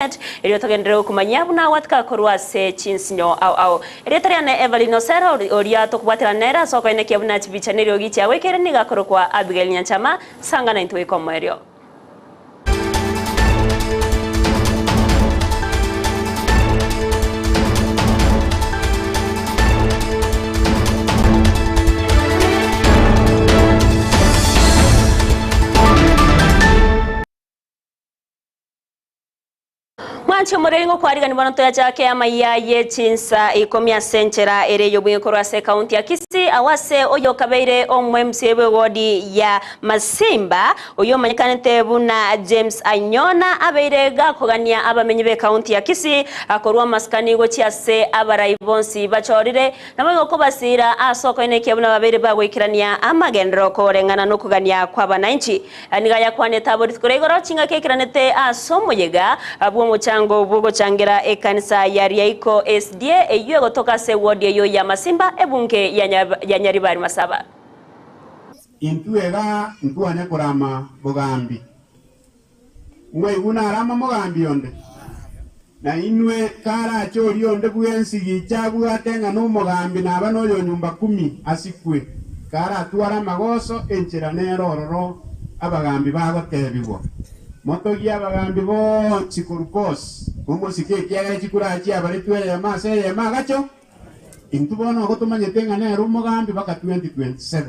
net erio togenderere gokomanyia buna gwatika korwa ase chinsinyo ao ao. Erieta riane Evelyn Osero oria tokobwaterana nere ase okoenekia buna chibicha neriogi chiagoikeire nigo akorokwa Abigail Nyanchama, sanga naintwe goika omoerio. Mwanche omoreri ngokwarigani bono toyachake amaiya ye chinsa ikomi ase enchera ere ey'obweng'e korwa ase ekaunti ya Kisii agwo ase oyokabeire omo-MCA bw'ewodi ya Masimba oyio omanyekanete buna James Anyona abeire gakogania abamenyi b'ekaunti ya Kisii korwa amasikani gochia ase abarai bonsi bachorire Naboigo kobasiira ase okoenekia buna babeire bagoikerania amagenderero koreng'ana nokogania kw'abananchi. Nigo ayakwanete abo rituko ria igoro chingaki aikeranete ase omoyega bw'omochango bw'ogochangera ekanisa ya Riaiko SDA eyio egotoka ase ewodi eyio ya Masimba ebunge ya Nyaribari Masaba. Intwe iga ntwanya korama bogambi. Mwaigwa narama mogambi onde? Na inwe karache oria onde bwensi gicha abwate ng'a nomogambi naba noyo nyumba kumi asikwe, karatware amagoso, enchera nere ororo abagambi bagotebigwa. Motogie abagambi bonsi korwa Kosi, momosike ekiagera chikura chiabaretwe eyemo ase eyemo agacho. Intwe bono igo tomanyete ng'a nere omogambi baka 2027.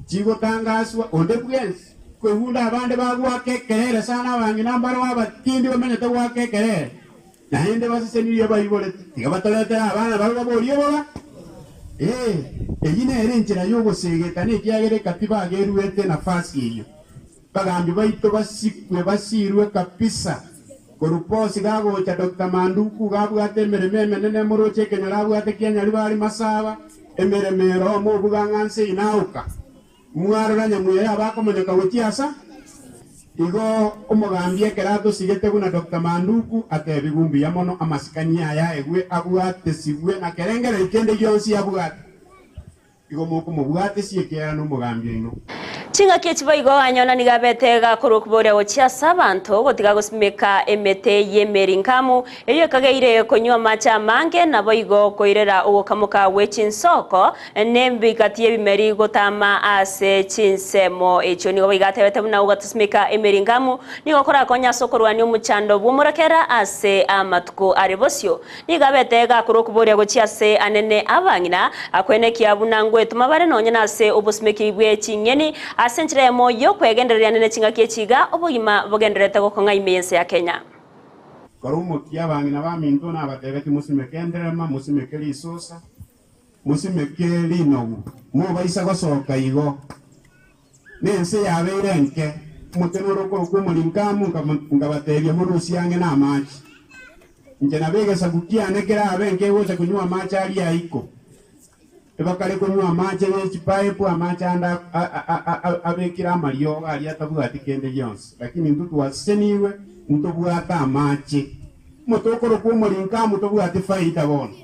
Chigotangaswa onde bwensi koigunda abande bagoaka ekerere sana abang'ina mbaro abatindi bamenyete goaka ekerere naende basesenirie abaiborete tiga batoretere abana baria baborie oboga. Ee, eyio nere enchera y'ogosegetana ekiagera ekatiba ageruete nafasi eyio. Bagambi baito basikwe basirwe kabisa. Korwa Posi gagocha Doctor Manduku gabwate emeremo emenene moroche ekenyoro abwate kia Nyaribari Masaba emeremo ero omobuga ng'a nse inauka mwarora nyamweya abakomonyoka gochia asa igo omogambi ekero atosigete buna Doctor Manduku atebigwe mbuya mono amasikani aya aegwe abwate sigwe na kerengererio kende gionsi abwate. Igo mokomobwatesia ekiagera nomogambi oino. Chingaki echi boigo anyona nigo abete gakorwa okoboria gochia ase abanto gotiga gosimeka emete y'emerinkamu, eyio ekageire konywa amache amange, naboigo koirera ogokamoka gwe chinsoko nembigati y'ebimeri gotama ase chinsemo echio. Nigo boigo atebete buna ogatosimeka emerinkamu nigo korakonye ase okorwania omochando bw'omorakera ase amatuko are bosio. Nigo abete gakorwa okoboria gochia ase anene abang'ina, akwenekia buna ngwetoma bare nonya nase obosimeki bwe ching'eni, ase enchera eyemo y'okwegendereria nene chingaki echi iga obogima bogendererete gokong'a ime y'ense ya Kenya. Kora omokia abang'ina baminto nabatebetie mosimeke enderema, mosimeke risosa, mosimeke rinogu, mobaisa gosoka igo, Nense yabeire enke, omote noro okorokwa omorinkamu, nkabatebia, Morusie ang'e namache. Inche nabo egesaku kiane kerabe nkegocha konywa amache aria aiko. Ebakare konywa amache ye chipaipu, amache ande abekire amariogo aria atabwati kende gionsi. Lakini intwe twasesenigwe, ntobwate amache. Omote okorokwa omorinkamu tobwati faida bono.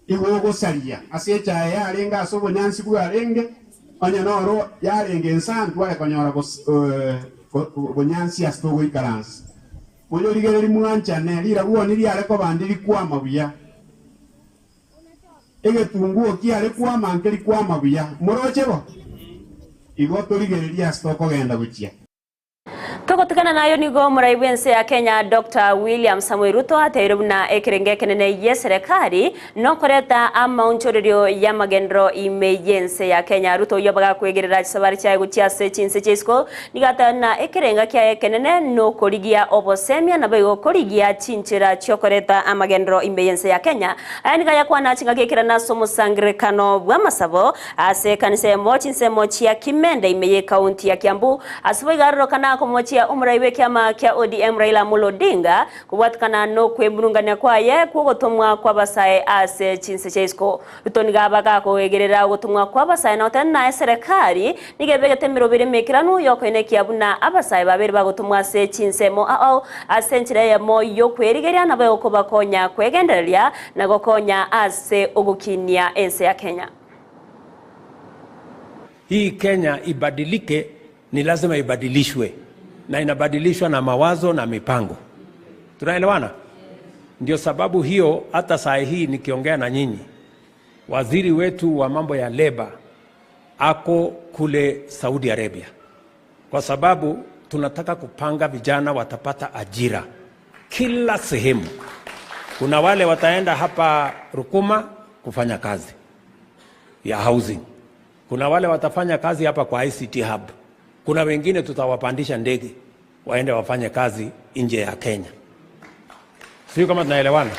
Igo ogosaria ase echaye yarenge ase obonyansi bwarenge, onye noro yarenge ensantu are konyora bonyansi ase togoikaransa. Monyorigererie mwanchane, rirabwoni riare koba ndiri kwama buya, egetunguo kiare kwama nkeri kwama buya. Moroche bo? Igo torigererie ase tokogenda gochia. Togotigana nayo nigo omorai bw'ense ya Kenya Doctor William Samoei Ruto ateire buna ekerengo ekenene y'eserekari nokoreta amaonchorerio y'amagenderero ime y'ense ya Kenya. Ruto oyio bagakwegerera chisabari chiaye gochia ase chinse chia isiko nigo ateba buna ekerenga kiaye ekenene nokorigia obosemia naboigo korigia chinchera chiokoreta amagenderero ime y'ense ya Kenya. Aya nigo ayakwana chingaki ekerana ase omosangererekano bw'amasabo ase ekanisa eyemo chinsemo chia Kimende ime y'ekaunti ya Kiambu Ase boigo arorokana akomochia omorai bw'ekiama kia ODM Raila Amolo Odinga kobwatikana nokwemurungania kwaye kw'ogotomwa kw'abasae ase chinse chia isiko. Ruto nigo aba gakoegerera ogotomwa kw'abasae na goteba ng'a eserekari nigo ebegete emeroberi emekeranu y'okoenekia buna abasae babere bagotomwa ase chinsemo ao ase enchera eyemo y'okwerigeria nabo egokobakonya kwegendereria na gokonya ase ogokinia ense ya Kenya. Hii Kenya ibadilike ni lazima ibadilishwe, na inabadilishwa na mawazo na mipango. Tunaelewana? Ndio sababu hiyo hata saa hii nikiongea na nyinyi, waziri wetu wa mambo ya leba ako kule Saudi Arabia, kwa sababu tunataka kupanga vijana watapata ajira kila sehemu. Kuna wale wataenda hapa Rukuma kufanya kazi ya housing, kuna wale watafanya kazi hapa kwa ICT hub, kuna wengine tutawapandisha ndege waende wafanye kazi nje ya Kenya. Sio kama tunaelewana?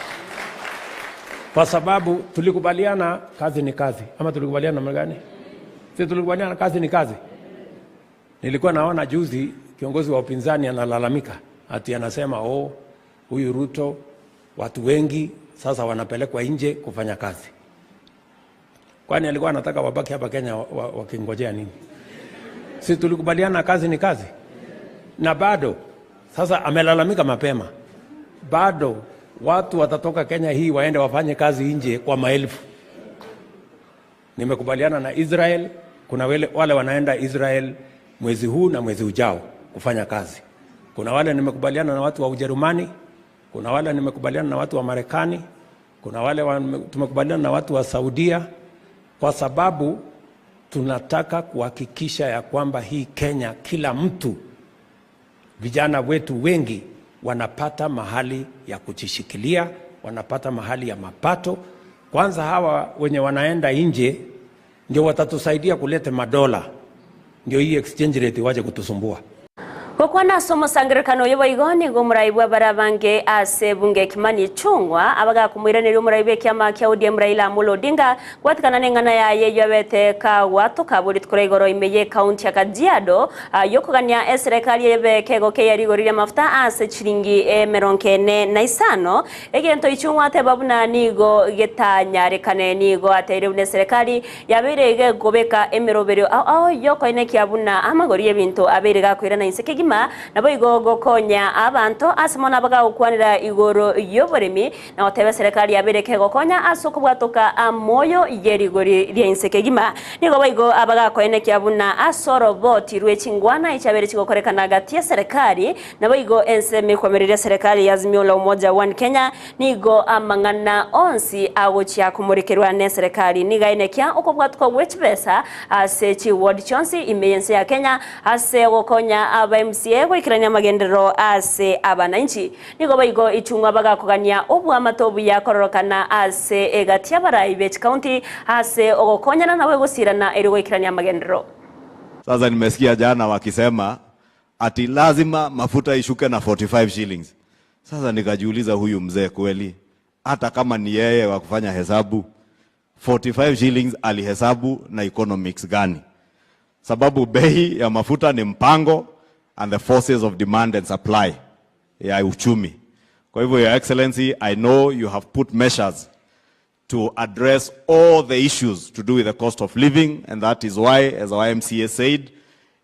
Kwa sababu tulikubaliana kazi ni kazi, ama tulikubaliana namna gani? Si tulikubaliana kazi ni kazi? Nilikuwa naona juzi kiongozi wa upinzani analalamika ati anasema oh, huyu Ruto watu wengi sasa wanapelekwa nje kufanya kazi. Kwani alikuwa anataka wabaki hapa Kenya wakingojea nini? Si tulikubaliana kazi ni kazi? Na bado sasa amelalamika mapema, bado watu watatoka Kenya hii waende wafanye kazi nje kwa maelfu. Nimekubaliana na Israel, kuna wale, wale wanaenda Israel mwezi huu na mwezi ujao kufanya kazi. Kuna wale nimekubaliana na watu wa Ujerumani, kuna wale nimekubaliana na watu wa Marekani, kuna wale wa, tumekubaliana na watu wa Saudia, kwa sababu tunataka kuhakikisha ya kwamba hii Kenya kila mtu, vijana wetu wengi wanapata mahali ya kujishikilia, wanapata mahali ya mapato. Kwanza hawa wenye wanaenda nje ndio watatusaidia kuleta madola, ndio hii exchange rate waje kutusumbua. Gokwana ase omosangererekano oyo boigo nigo omorai bwa bara abange ase ebunge Kimani Ichung'wa abagakomoiraneria omorai bwa ekiama kia ODM Raila Amolo Odinga gwatikana na eng'ana yaye eyio abete kagwatoka bori rituko ria igoro ime ye ekaunti ya Kajiado yokogania eserekari ebe ekego keya rigori ria amafuta ase chiringi emerongo ene na isano egento Ichung'wa ateba buna nigo getanyarekane nigo ateire buna eserekari yabeire gekobeka emeroberio ao ao yokoenekia buna amagori y'ebinto abeire gakoirana inse kegima Naboigo gokonya abanto ase mono abagagokwanera igoro y'oboremi, na goteba eserekari yabeire kegokonya ase okobwatoka amoyo ye rigori ria inse kegima. Nigo boigo abagakoenekia buna ase oroboti rwe chingwana echiabeire chigokorekana gati y'eserekari naboigo ensemo ekoamereria eserekari ya Azimio la Umoja One Kenya, nigo amang'ana onsi agochia komorekerwa neserekari. Nigo aenekia okobwatoka gwe chibesa ase chiward chionsi ime y'ense ya Kenya Ase ogokonya aba MCA goikerania amagenderero ase abananchi, nigo boigo ichung'wa bagakogania oboamate obuya kororokana ase egati y'abarai be chikaunti ase ogokonyana nabo egosirana erio goikerania amagenderero. Sasa nimesikia jana wakisema ati lazima mafuta ishuke na 45 shillings. Sasa nikajiuliza huyu mzee kweli, hata kama ni yeye wa kufanya hesabu, 45 shillings alihesabu na economics gani? Sababu bei ya mafuta ni mpango and the forces of demand and supply ya uchumi. Kwa hivyo Your Excellency, I know you have put measures to address all the issues to do with the cost of living and that is why, as our MCA said,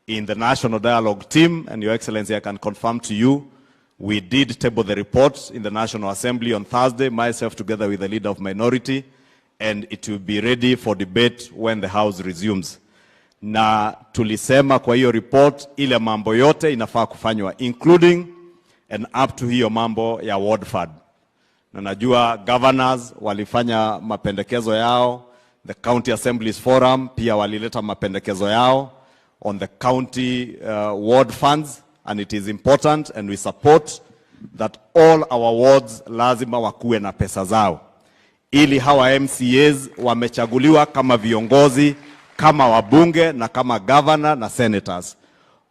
in the National Dialogue team, and Your Excellency, I can confirm to you, we did table the report in the National Assembly on Thursday, myself together with the leader of minority, and it will be ready for debate when the House resumes. Na tulisema kwa hiyo report ile mambo yote inafaa kufanywa including and up to hiyo mambo ya ward fund. Na najua governors walifanya mapendekezo yao, the County Assemblies Forum pia walileta mapendekezo yao on the county ward funds and it is important and we support that all our wards lazima wakuwe na pesa zao ili hawa MCAs wamechaguliwa kama viongozi, kama wabunge na kama governor na senators,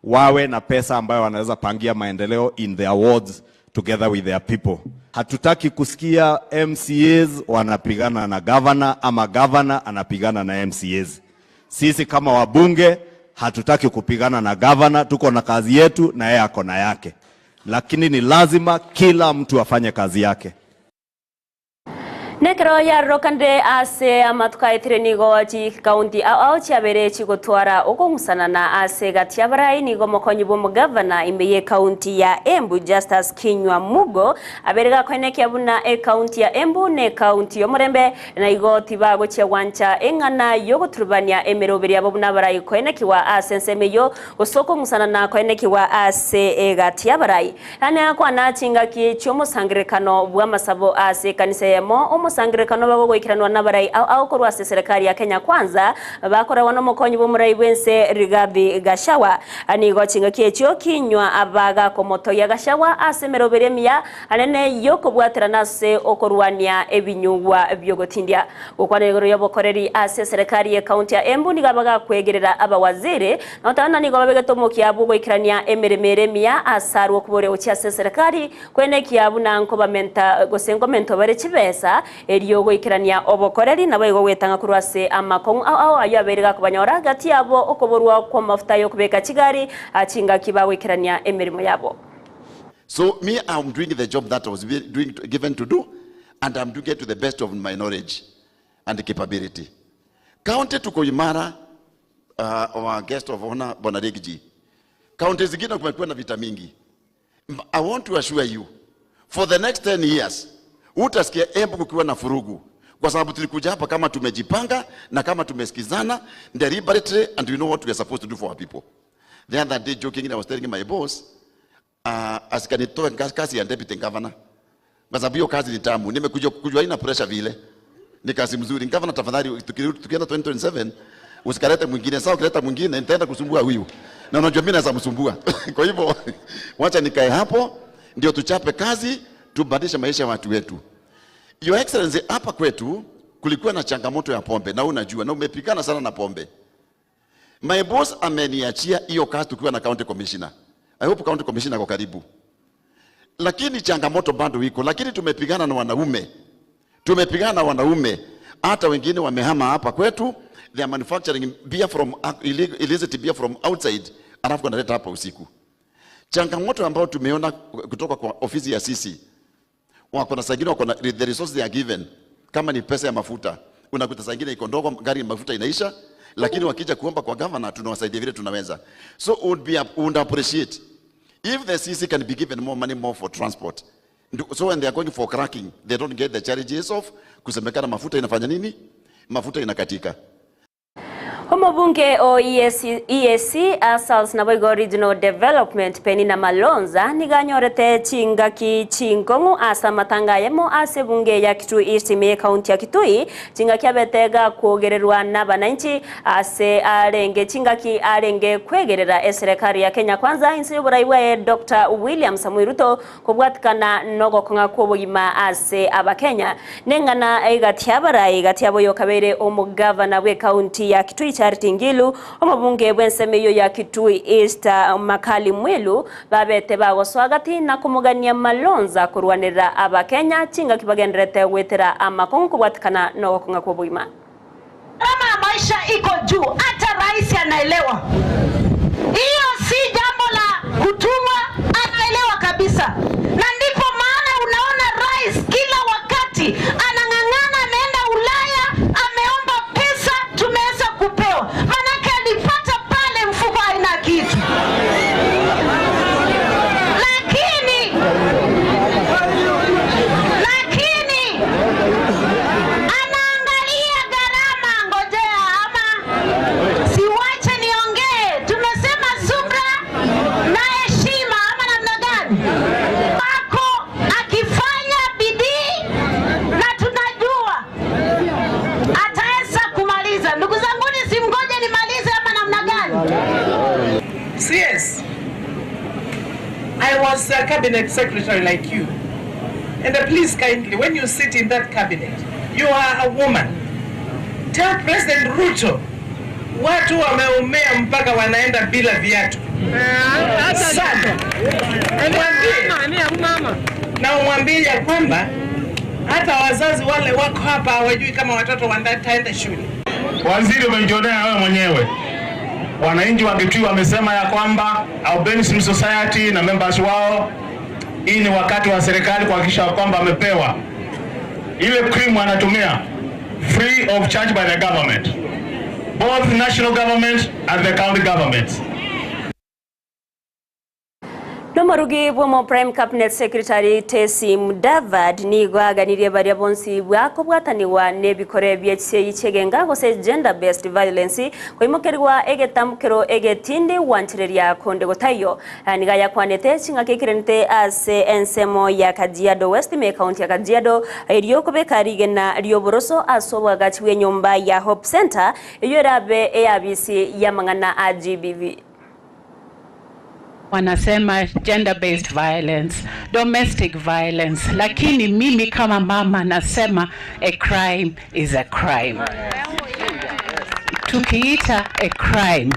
wawe na pesa ambayo wanaweza pangia maendeleo in their wards together with their people. Hatutaki kusikia MCAs wanapigana na governor ama governor anapigana na MCAs. Sisi kama wabunge hatutaki kupigana na governor, tuko na kazi yetu na yeye ako na yake, lakini ni lazima kila mtu afanye kazi yake. Nekero yarokanire ase amatuko aetire nigo chikaunti ao ao chiabeire chigotwara okong'usanana ase egati y'abarai nigo omokonyi bw'omogavana ime y'ekaunti ya Embu Justus Kinyua Mugo abeire gakoenekia buna ekaunti ya Embu nekaunti y'omorembe na igo tibagochia gwancha eng'ana y'ogoturubania emeroberi yabo buna abarai koenekigwa ase ensemo eyio gose okong'usanana koenekigwa ase egati y'abarai. Yaani akwana chingaki chi'omosangererekano bw'amasabo ase ekanisa eyemo, omosangererekano bagogoikeranwa nabarai ao ao korwa ase eserekari ya Kenya Kwanza, bakoragwa nomokonyi bw'omorai bw'ense Rigathi Gachagua. Nigo chingaki echio kinywa abagakomotogia Gachagua ase emeroberi emiya anene y'okobwaterana ase okorwania ebinyugwa bi'ogotindia. Gokwana igoro y'obokoreri ase eserekari y'ecounty ya Embu nigo abagakwegerera abawaziri Notana nigo babegete omokia bw'ogoikerania emeremo ere emiya ase arwe okoboria gochia ase eserekari, kwenekia buna nkobamenta gose nkomentwa bare chibesa, erio goikerania obokoreri, naboigo gwetang'a korwa ase amakong'u ao ao ayio abeire gakobanyora gati yabo okoborwa kw'amafuta ay'okobeka chigari chingaki bagoikerania emeremo yabo. So me I'm doing the job that I was doing, given to do and I'm doing it to the best of my knowledge and capability. County tuko imara our guest of honor Bwana Riggy. Kaunti zingine kumekuwa na vita mingi. I want to assure you for the next 10 years hutasikia Embu kukiwa na furugu, kwa sababu tulikuja hapa kama tumejipanga na kama tumesikizana deliberately and we know what we are supposed to do for our people. The other day jokingly I was telling my boss asikanitoe kazi ya deputy governor kwa sababu hiyo kazi ni tamu. Nimekuja kujua haina pressure vile, ni kazi mzuri. Governor, tafadhali tukienda 2027 usikalete mwingine. Sasa ukileta mwingine nitaenda kusumbua huyu, na unajua mimi naweza msumbua kwa hivyo wacha nikae hapo, ndio tuchape kazi, tubadilishe maisha ya watu wetu. Your Excellency, hapa kwetu kulikuwa na changamoto ya pombe, na unajua na umepigana sana na pombe. My boss ameniachia hiyo kazi tukiwa na county commissioner. I hope county commissioner ako karibu. Lakini changamoto bado iko, lakini tumepigana na wanaume, tumepigana na wanaume, hata wengine wamehama hapa kwetu, they are manufacturing beer from illicit beer from outside, alafu wanaleta hapa usiku. Changamoto ambayo tumeona kutoka kwa ofisi ya sisi, wako na saa ingine wako na the resources they are given, kama ni pesa ya mafuta, unakuta saa ingine iko ndogo, gari ya mafuta inaisha, lakini wakija kuomba kwa governor tunawasaidia vile tunaweza. So would be would appreciate if the CC can be given more money more for transport. So when they are going for cracking, they don't get the charges of kusemekana mafuta inafanya nini? Mafuta inakatika. Omobunge o EAC, EAC ASALS naboigo Regional Development Penina Malonza niganyorete chingaki chinkong'u ase amatanga ayemo ase ebunge ya Kitui East ime county ya Kitui chingaki abete gakwogererwa na abananchi ase arenge chingaki arenge kwegerera eserekari ya Kenya Kwanza inse y'oborai bwaye Dr. William Samoei Ruto kobwatikana nogokong'a kwa obogima ase abakenya neng'ana egati abarai egati abo yokabeire omogavana bwe county ya Kitui Charity Ngilu omobunge bw'ensemo eyo ya Kitui East Makali Mwilu babete bagoswa gati na kumugania Malonza kurwanirira abakenya chingaki bagenderete gwetera amakong'u kobwatikana nogokong'a kwa obogima. Gharama ya maisha iko juu, hata rais anaelewa hiyo, si jambo la kutumwa, anaelewa kabisa, na ndipo maana unaona rais kila wakati anang'ang'ana, ameenda Ulaya, ameomba pesa, tumeweza kupewa, manake alipata pale mfuko haina kitu, lakini anaangalia gharama. Ngojea ama siwache niongee. Tumesema subra na heshima, ama namna gani? Ako akifanya bidii na tunajua ataweza kumaliza. Ndugu zanguni, simgoje nimalize ama namna gani? CS, I was a cabinet secretary like you. And please kindly, when you sit in that cabinet, you are a woman. Tell President Ruto, watu wameumia mpaka wanaenda bila viatu. Sana. Mwambie. Na umwambie ya kwamba hata wazazi wale wako hapa hawajui kama watoto wataenda shule. Waziri, umejionea wewe mwenyewe. Wananchi wa Kitui wamesema ya kwamba Albinism Society na members wao, hii ni wakati wa serikali kuhakikisha kwamba wamepewa Ile cream anatumia free of charge by the government. Both national government and the county governments. Nomorugi bw'omo Prime Cabinet Secretary Tesi Mudavadi nigo aganirie baria bonsi bwakobwatanigwa nebikore bie chisegi chiegenga gose gender based violence koimokerigwa egetamkero egetindi gwanchereria konde gotaiyo. Nigo ayakwanete ching'aki ekerenete ase ensemo ya Kajiado West ime ekaunti ya Kajiado erio kobeka rigena ri'oboroso ase obwagachi bw'enyomba ya Hope Centre eyio erabe eyabisi y'amang'ana a GBV. Wanasema gender based violence, domestic violence, lakini mimi kama mama nasema a crime is a crime. Tukiita a crime,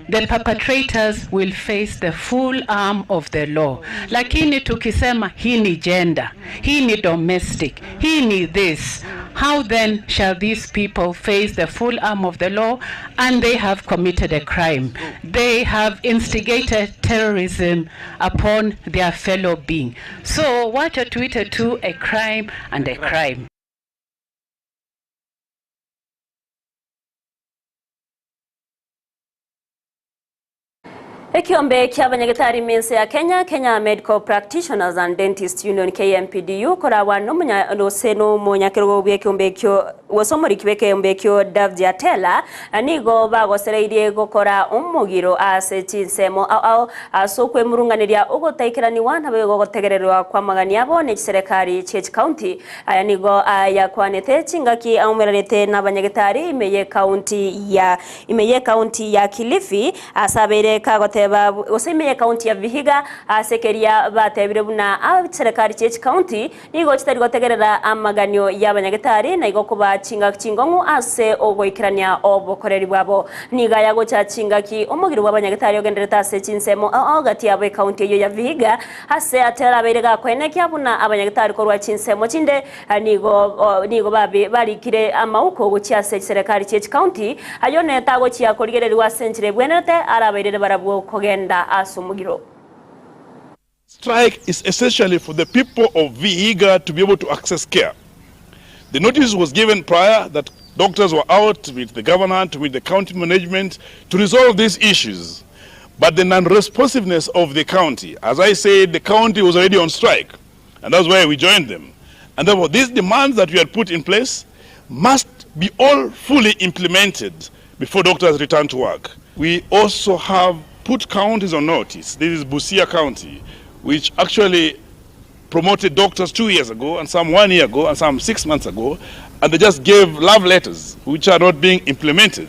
the perpetrators will face the full arm of the law. Lakini tukisema hii ni gender, hii ni domestic, hii ni this, how then shall these people face the full arm of the law? And they have committed a crime. They have instigated terrorism upon their fellow being. So wacha tuite tu a crime and a crime. Ekiombe kia abanyagetari ime ense ya Kenya, Kenya Medical Practitioners and Dentists Union KMPDU korawa nomunya gose nomonyakerogo bw'ekiombe ekio gose omoriki bw'ekiombe ekio Davji Atela nigo bagosereirie gokora omogiro ase chinsemo ao ao ase okwemurunganeria ogotaikeraniwa nabo igo gotegererwa kwa amagani abo ne chiserekari chie chikaunti. Aya nigo ayakwanete chingaki aumeranete na abanyagetari ime ye kaunti ya ime ye kaunti ya Kilifi ase abeire kagoteba gose ime ye kaunti ya Vihiga ase keria batebire buna achiserekari chie chikaunti nigo chitari gotegerera amaganio ya abanyagetari na igo koba chingaki chingong'u ase ogoikerania obokoreri bwabo. Niga yagocha chingaki omogiro bwa abanyagetari ogenderete ase chinsemo ao gati yabo ekaunti eyo ya Vihiga ase atera abeire gakwenekia buna abanyagetari korwa chinsemo chinde nigo nigo babe barikire amauko gochia ase chiserekari chie chikaunti ayo neta gochia korigereriwa ase enchera ebwenerete arabairere barabwo kogenda ase omogiro. Strike is essentially for the people of Vihiga to be able to access care. The notice was given prior that doctors were out with the governor, to meet the county management to resolve these issues. But the non-responsiveness of the county, as I said, the county was already on strike, and that's why we joined them. And therefore, these demands that we had put in place must be all fully implemented before doctors return to work. We also have put counties on notice. This is Busia County, which actually promoted doctors 2 years ago, and some 1 year ago, and some 6 months ago, and they just gave love letters, which are not being implemented.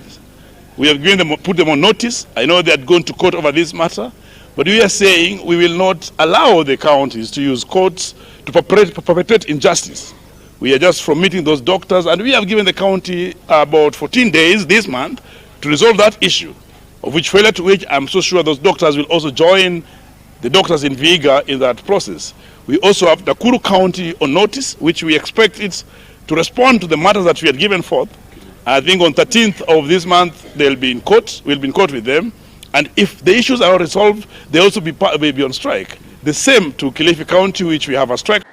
We have given them, put them on notice. I know they had gone to court over this matter, but we are saying we will not allow the counties to use courts to perpetrate injustice. We are just from meeting those doctors, and we have given the county about 14 days this month to resolve that issue, of which failure to which I'm so sure those doctors will also join the doctors in Vihiga in that process. We also have Nakuru County on notice, which we expect it to respond to the matters that we had given forth. I think on 13th of this month, they'll be in court. We'll be in court with them. And if the issues are resolved, they'll also be on strike. The same to Kilifi County, which we have a strike.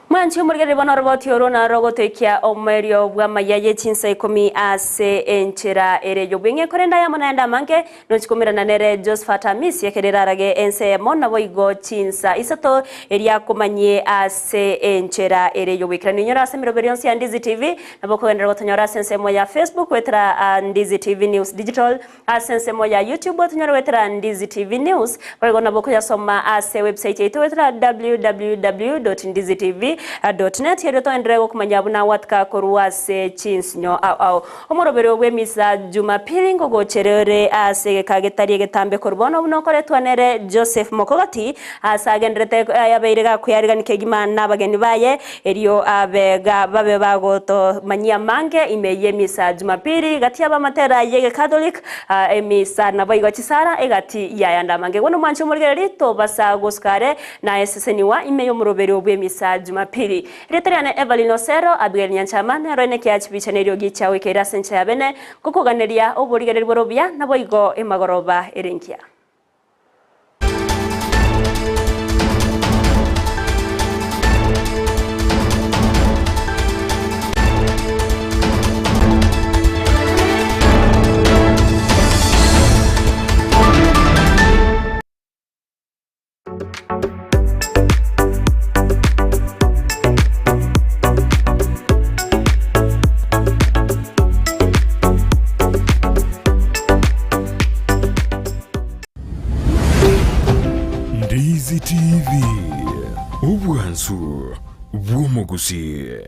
Mwanchi omorigereri bono oroboti oro naro gotoikia omoerio bw'amaya ye chinsa ikomi ase enchera ere yobweng'e korenda yamo naende amange nochikomerana nere Josephat Amisi ekerera arage ense emo nabo igo chinsa isato eria komanyie ase enchera ere yobwekera ninyora ase emeroberi yonsi ya Ndizi TV nabo kogenderera gotonyora ase ensemo ya Facebook wetera Ndizi TV News Digital ase ensemo ya YouTube otonyora wetera Ndizi TV News boigo nabo koyasoma ase website yaito wetera www.ndizitv.net erio toenderere gokumanya buna watka korwa ase chinsinyo ao ao omoroberi bw'emisa Jumapili ngogocherere ase egeka getari egetambe korwa bono buna okoretwa nere Joseph Mokogoti ase agenderete yabeire gakoyariganika egima na abageni baye erio abega babe bagotomanyia mange ime y'emisa Jumapili gati y'abamatera y'ege Catholic emisa nabo igo chisara egati yayanda mange bono mwanchi omorigereri tobasa gosukare na eseseniwa ime y'omoroberi bw'emisa Jumapili Reteriane Evelyn Osero Abigail Nyanchama nero ene kiachibicha nerio gichawe keira sencha yabene kukuganeria oborigereri borobia nabo igo emagoroba erenkia. bw'omogusii.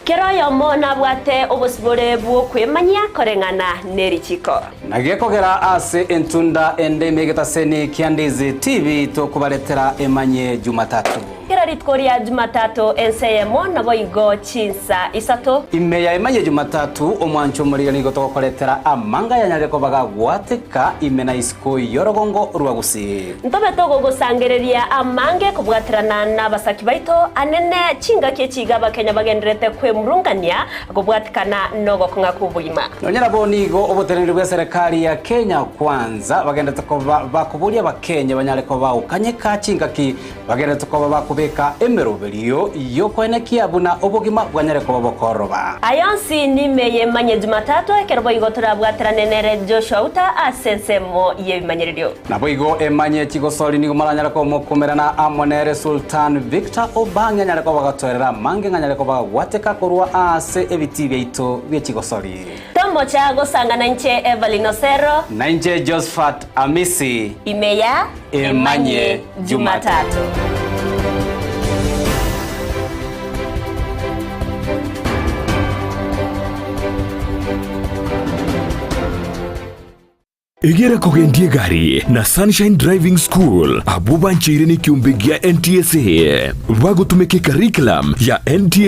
Kera oyomo nabwate obosibore bw'okwemanyia koreng'ana nerichiko. Na gekogera ase entunda ende ime egetaseni kia Ndizi TV tokobaretera emanye Jumatatu. Kera rituko ria Jumatatu ense eyemo naboigo chinsa isato. Ime ya emanye Jumatatu omwancho omoriri nigo togokoretera amanga yanyarire koba gagwateka ime na isiko y'orogongo rwa Gusii. Ntobe togogosangereria amange kobwaterana nabasaki baito anene chingaki echi iga abakenya bagendererete kwemurungania Kobwatikana nogokong'a kw'obogima. Nonya nabo nigo oboteneneri bw'eserekari ya Kenya Kwanza bagenderete koba bakoboria abakenya banyare koba bagokanyeka chingaki bagenderete koba bakobeka emeroberio y'okoenekia buna obogima bwanyare koba bokooroba. Aya onsi nime y'emanye Jumatatu ekero boigo torabwaterane nere Joshua Uta ase ensemo y'ebimanyererio. Naboigo emanye chigosori nigo moranyare komokumerana amo nere Sultan Victor Obang'e anyare koba gatoerera amange ng'anyare koba gagwateka korwa aase ebitii biaito bie chigosori. Tomocha gosangana inche Evelyn Osero. Na inche Josphat Amisi. Ime ya Emanye Jumatatu. Egera kogendia egari na Sunshine Driving School abwo bancheire nekiombe gia NTSA bagotumeka ecurriculum ya NTSA.